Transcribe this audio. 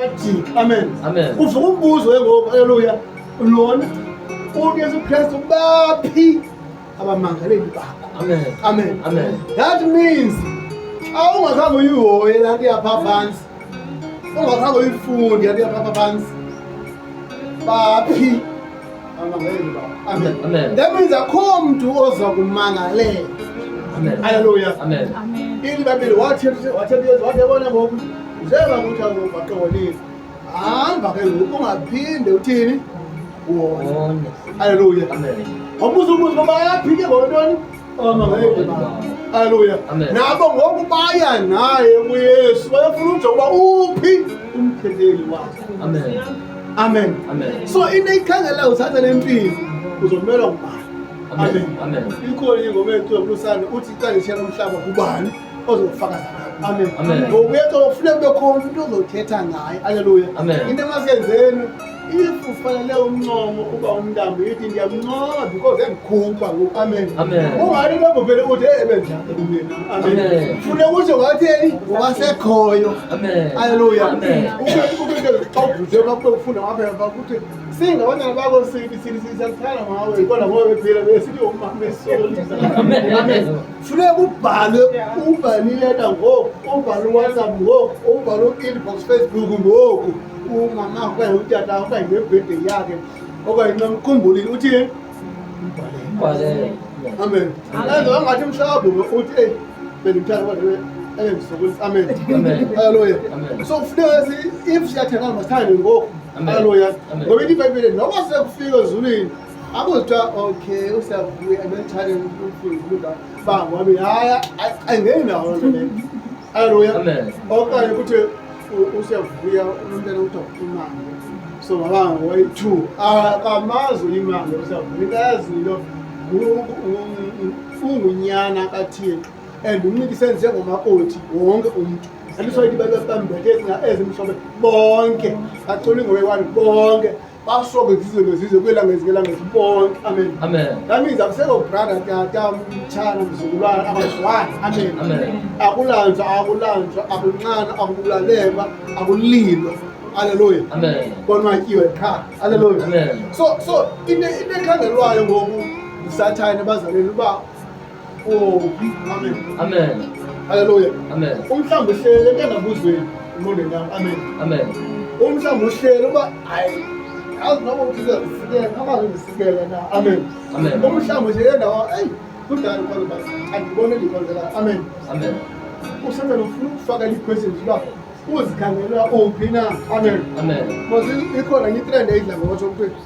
Wajika. Amen. Amen. Kuvuka umbuzo ke ngoku, haleluya. Lona uYesu Kristu baphi abamangaleli bakho? Amen. Amen. Amen. That means xa ungakhange uyihoye laa nto yapha phantsi, ungakhange uyifunde laa nto yapha phantsi, baphi abamangaleli bakho? Amen. Amen. That means akho mntu oza kumangalela. Amen. Haleluya. Amen. Amen. Ithi iBhayibhile wathetha wathetha uYesu wathi yabona ngoku njengoba kuthi akubhaqe hamba ke ngoku ungaphinde uthini wona. One. Haleluya. Amen. Wabuza umbuzo uba bayaphi ke ngontoni? Abamangaleli bakho. Haleluya. Amen. Nabo ngoku baya naye kuYesu bayafuna ujonga uba uphi umthetheli wakhe. Amen. Amen. Amen. So into eyikhangela uthatha lempilo uzomelwa ngubani? Amen. Amen. Ikhona ingoma eculwa kulusana uthi iqalishe lomhlaba kubani ozofakaza ngayo. Amen. Amen. Ngokuyeca kufuneka kube khona umuntu ozothetha ngaye. Haleluya. Amen. Into emasiyenzeni if ufanele umncomo uba umntambo yithi ndiyamncoma because endikhupha ngoku. Amen. Amen. Ungathi lapho vele uthi hey ebenjani ebomini. Amen. Amen. Funeka utsho ngatheni ngobasekhoyo. Amen. Haleluya. Amen. Ube xa uvuze lapho ufunda ngapha ukuthi singabantwana bakho sithi sithi siyakuthanda ngawe kodwa ngoba bephila besithi umama esoli. Amen. Amen. Funeka ubhalwe ubhale ileta ngoku, ubhale uWhatsApp ngoku, ubhale u-inbox Facebook ngoku. Umama okanye utata okanye ngebirthday yakhe okanye nxamkhumbulile uthini? Umbhalele. Bhalele. Amen. Enze wangathi mhlawumbi uthi eyi bendimthanda kodwa engendisokolisa. Amen. Amen. Haleluya. Amen. So kufuneka if siyathandana masithande ngoku. Amen. Haleluya. Amen. Ngoba ithi iBhayibhile noba sekufika ezulwini akuzithiwa okay usiyavuya ebendithande umfundisi bangwa wami hayi ayingeni nawo loo nto leyo. Haleluya. Amen. Okanye kuthi usiyavuya umntana kuthiwa umange. So mabango wayi-two akamazi uyimange usiyavuya into ayaziyo ungunyana kaThixo and umncikise njengomakoti wonke umntu. Andisoyithi bambethe ezimhlophe bonke bacula ingoma eyi-one bonke basoke zizwe ngezizwe kwiilanga ezingelanga bonke. Amen. Amen. That means akusekho brother, tata, mtshana, mzukulwana, abazwani. Amen. Amen. Akulanjwa, akulanjwa, akunxanwa, akubulalekwa, akulilwa. Haleluya. Amen. Konwatyiwe qha. Haleluya. Amen. So into ekhangelwayo ngoku nguSathane ebazalweni uba uphi. Amen. Amen. Haleluya. Amen. Umhlawumbi uhlele entangabuzweni engqondweni yam. Amen. Amen. Umhlawumbi uhlele uba hayi yazi noba uthi uzazisikela noba uzisikela na. Amen. Amen. Umhlawumbi uhlele endawo eyi kudala ukhona uba andiboni endikhonzelayo. Amen. Amen. USathane ufuna ukufaka ii-questions uba uzikhangela uphi na. Amen. Amen. Because ikhona enye itrend eyidla ngotsho ukuthi